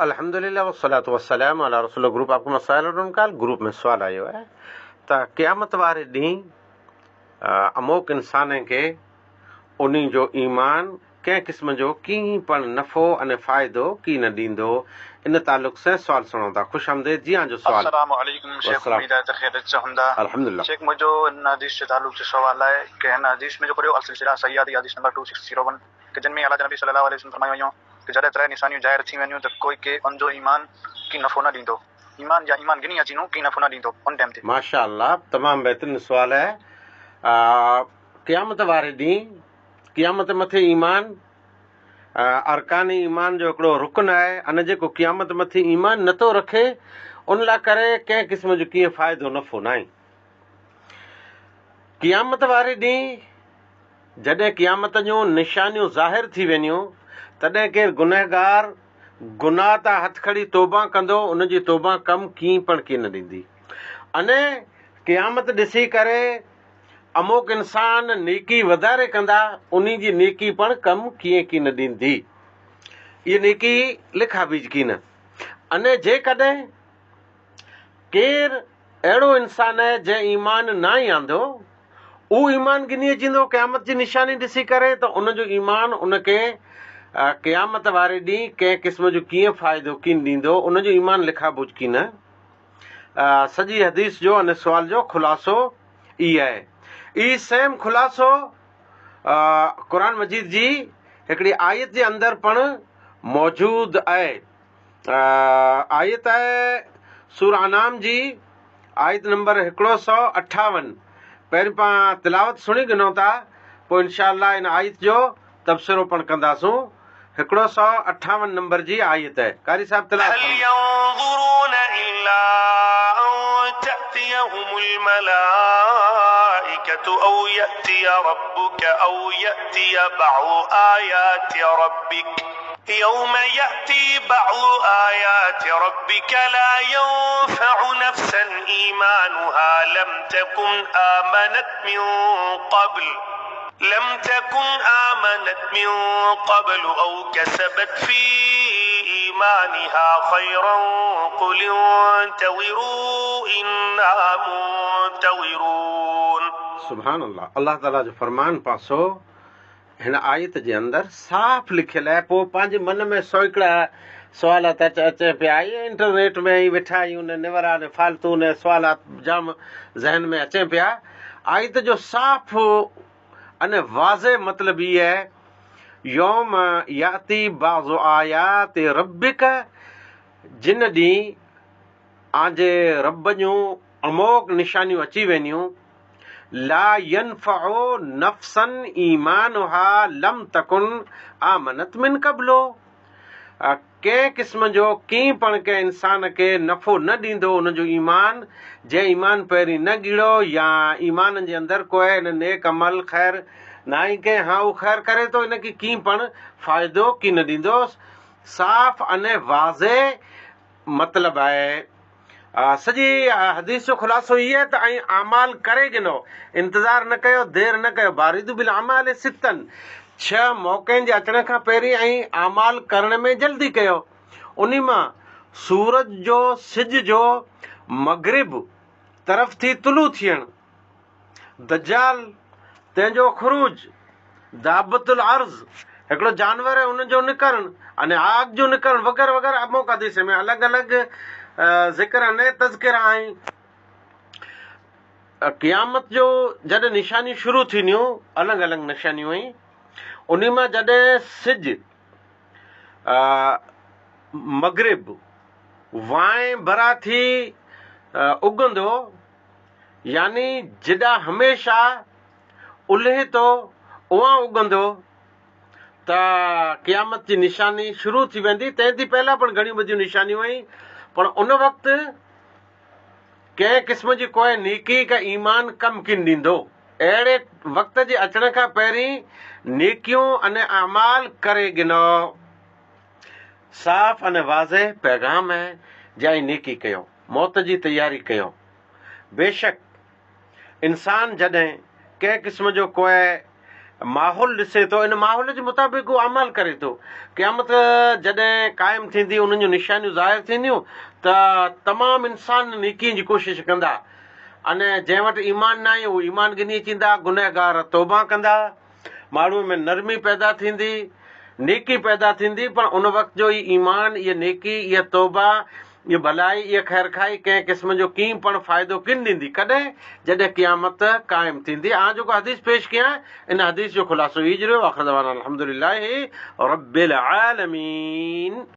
الحمدلله والصلوة والسلام علي رسول الله گروپ آپ ڪي مسائل اور ان کا حل گروپ ۾ سوال آيو آهي ته قيامت واري ڏينهن اموڪ انسانن کي انهي جو ايمان ڪنهن قسم جو ڪينهن پڻ نفعو ۽ فائدو ڪي نه ڏيندو ان تعلق سين سوال سڻو ٿا خوش آمديد جي آن جو سوال السلام عليڪم شيخ والسلام اميد آهي ته خيريت سان هوندا الحمدلله. شيخ منهنجو هن حديث جي تعلق سان سوال آهي ڪه هن حديث ۾ جو پڙهيو السلسله صحيحه the حديث نمبر 2601 ڪه جن ۾ الله جا نبي صلي الله عليه وسلم فرمايو ويو ڪه جڏهن تري نشانيون ظاهر ٿي وينيون ته ڪوئي ڪي ان جو ايمان ڪي نفعو نه ڏيندو ايمان يا ايمان گني اچينو ڪي نفعو نه ڏيندو ان ٽيم تي. ماشاء الله تمام بهترين سوال آهي قيامت واري ڏينهن قيامت مٿي ايمان ارڪان ايمان جو هڪڙو رڪن آهي ان جيڪو قيامت مٿي ايمان نٿو رکي ان لاء ڪري ڪنهن قسم جو ڪيئن فائدو نفعو ناهي. قيامت واري ڏينهن جڏهن قيامت جون نشانيون ظاهر ٿي وينديون تڏهن ڪير گنهگار گناهه تان هٿ کڻي توبه ڪندو ان جي توبه ڪم ڪين پڻ ڪين ڏيندي ان قيامت ڏسي ڪري اموڪ انسان نيڪي وڌاري ڪندا، انهي جي نيڪي پڻ ڪم ڪيئن ڪين ڏيندي. اهي نيڪي لکا بيج ڪين. اني جيڪڏهن ڪير اهڙو انسان آهي جنهن ايمان ناهي آندو، اهو ايمان گني اچيندو قيامت جي نشاني ڏسي ڪري ته ان جو ايمان ان کي قيامت واري ڏينهن ڪنهن قسم جو ڪيئن فائدو ڪين ڏيندو، ان جو ايمان لکا بوج ڪين. سڄي حديث جو ان سوال جو خلاصو ئي آهي. اي سيم خلاصو قرآن مجيد جي هڪڙي آيت جي اندر پڻ موجود آهي. آيت آهي سورة انعام جي آيت نمبر هڪڙو سو اٺاون. پهرين پان تلاوت سڻي گهنون ٿا پوء انشاء الله ان آيت جو تبصرو پڻ ڪنداسون. هڪڙو سو اٺاون نمبر جي آيت قاري صاحب تلاوت هل فرمايو. ينظرون الا ان تأتيهم الملائڪة او يأتي ربك او يأتي بعض آيات ربك يوم يأتي بعض آيات ربك لا ينفع نفسا ايمانها لم تڪن آمنت من قبل. لم تڪن آمنت من قبل او ڪسبت في ايمانها خيرا قل انتظروا انا منتظرون. سبحان الله الله تعالي جو فرمان پاسو هن آيت جي اندر صاف لکيل آهي پوء پنهنجي من ۾ سوڪڙا سوالات اچن پيا اهي انٽرنيٽ ۾ ئي ويٺا آهيون نورا فالتو سوالات جام ذهن ۾ اچن پيا آيت جو صاف ۽ واضح مطلب هي آهي، يوم ياتي بعض آيات ربک جن ڏينهن آنجي رب جون اموڪ نشانيون اچي وينديون، لا ينفع نفسا ايمانها لم تڪن آمنت من قبل ڪنهن قسم جو ڪين پڻ ڪنهن انسان کي نفعو نه ڏيندو ان جو ايمان، جنهن ايمان پهرين نه ڳيڙو يا ايمان جي اندر ڪوئي ان نيڪ عمل، خير، ناهي ڪنهن هان اهو خير ڪري ٿو ان کي ڪين پڻ فائدو ڪين نه ڏيندو صاف ۽ واضح مطلب آهي. سڄي حديث جو خلاصو هي آهي ته ۽ اعمال ڪري گهنو، انتظار نه ڪيو، دير نه ڪيو، باريدو بالاعمال ستا، ڇهه موقعن جي اچڻ کان پهرين ۽ اعمال ڪرڻ ۾ جلدي ڪيو، انهي مان سورج جو سج جو مغرب طرف ٿي طلوع ٿيڻ، دجال، تنهن جو خروج، دابة الارض، هڪڙو جانور آهي ان جو نڪرڻ ۽ آگ جو نڪرڻ وغيره وغيره اموڪ حديث ۾ الڳ الڳ ذڪر ۽ تذڪرا آهن. قيامت جو جڏهن نشانيون شروع ٿينديون الڳ الڳ نشانيون آهن انهي مان جڏهن سج مغرب وانء برا ٿي اگندو يعني جڏا هميشه الهي ٿو اوهان اگندو ته قيامت جي نشاني شروع ٿي ويندي تنهن ٿي پهلا پڻ گهڻيون ٻڌيون نشانيون آهن پر ان وقت ڪنهن قسم جي ڪوئي نيڪي ڪا ايمان ڪم ڪين ڏيندو اهڙي وقت جي اچڻ کان پهرين نيڪيون ان اعمال ڪري ڳنو صاف ان واضح پيغام آهي جائين نيڪي ڪيو موت جي تياري ڪيو بيشڪ انسان جڏهن ڪنهن قسم جو ڪوئي ماحول ڏسي ٿو ان ماحول جي مطابق هو عمل ڪري ٿو. قيامت جڏهن قائم ٿيندي انهن جون نشانيون ظاهر ٿينديون ته تمام انسان نيڪي جي ڪوشش ڪندا ان جنهن وٽ ايمان ناهي هو ايمان ڳنهي اچيندا، گنهگار توبه ڪندا، ماڻهوء ۾ نرمي پيدا ٿيندي، نيڪي پيدا ٿيندي پر ان وقت جو هي ايمان، هيء نيڪي، هيء توبه، هيء ڀلائي، هيء خيرخواهي ڪنهن قسم جو ڪين پڻ فائدو ڪين ڏيندي. ڪڏهن؟ جڏهن قيامت قائم ٿيندي. آء جيڪو حديث پيش ڪيان ان حديث جو خلاصو هي رهيو. آخر دعوانا الحمدلله رب العالمين.